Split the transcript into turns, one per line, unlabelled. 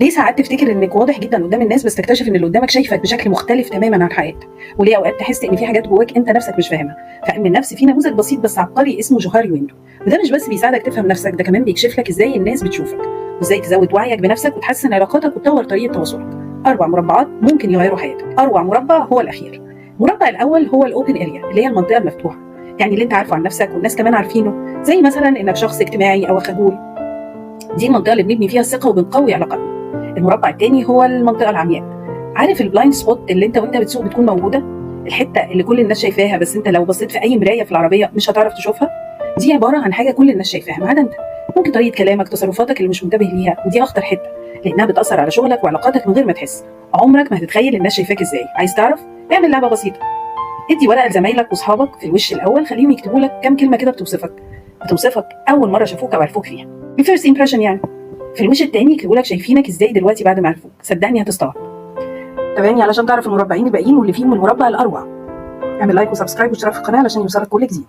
ليه ساعات تفتكر إنك واضح جدًا قدّام الناس، بس تكتشف إن اللي قدّامك شايفك بشكل مختلف تمامًا عن حقيقتك؟ وليه أوقات تحس إن في حاجات جواك أنت نفسك مش فاهمها؟ في علم النفس في نموذج بسيط بس عبقري اسمه Johari window، وده مش بس بيساعدك تفهم نفسك، ده كمان بيكشف لك إزاي الناس بتشوفك، وإزاي تزود وعيك بنفسك وتحسن علاقاتك وتطور طريقة تواصلك. 4 مربعات ممكن يغيروا حياتك. أروع مربع هو الأخير. المربع الأول هو ال open area، اللي هي المنطقة المفتوحة، يعني اللي أنت عارفه عن نفسك والناس كمان عارفينه، زي مثلًا إنك شخص اجتماعي أو خجول. دي المنطقة اللي بنبني فيها الثقة وبنقوي علاقاتنا. المربع الثاني هو المنطقة العمياء. عارف ال blind spot اللي انت وانت بتسوق بتكون موجوده؟ الحتة اللي كل الناس شايفاها، بس انت لو بصيت في اي مراية في العربية مش هتعرف تشوفها. دي عبارة عن حاجة كل الناس شايفاها ما عدا انت. ممكن طريقه كلامك، تصرفاتك اللي مش منتبه ليها، ودي اخطر حتة لانها بتاثر على شغلك وعلاقاتك من غير ما تحس. عمرك ما هتتخيل الناس شايفاك ازاي. عايز تعرف؟ اعمل لعبه بسيطه. ادي ورقة لزمايلك واصحابك، في الوش الاول خليهم يكتبوا لك كام كلمة كده بتوصفك اول مرة شافوك او عرفوك فيها، ال first impression يعني. في الوش التاني يكتبوا لك شايفينك ازاي دلوقتي بعد ما عرفوك. صدقني هتستغرب. تابعني علشان تعرف المربعين الباقيين واللي فيهم المربع الاروع. اعمل like و subscribe واشتراك في القناة علشان يوصلك كل جديد.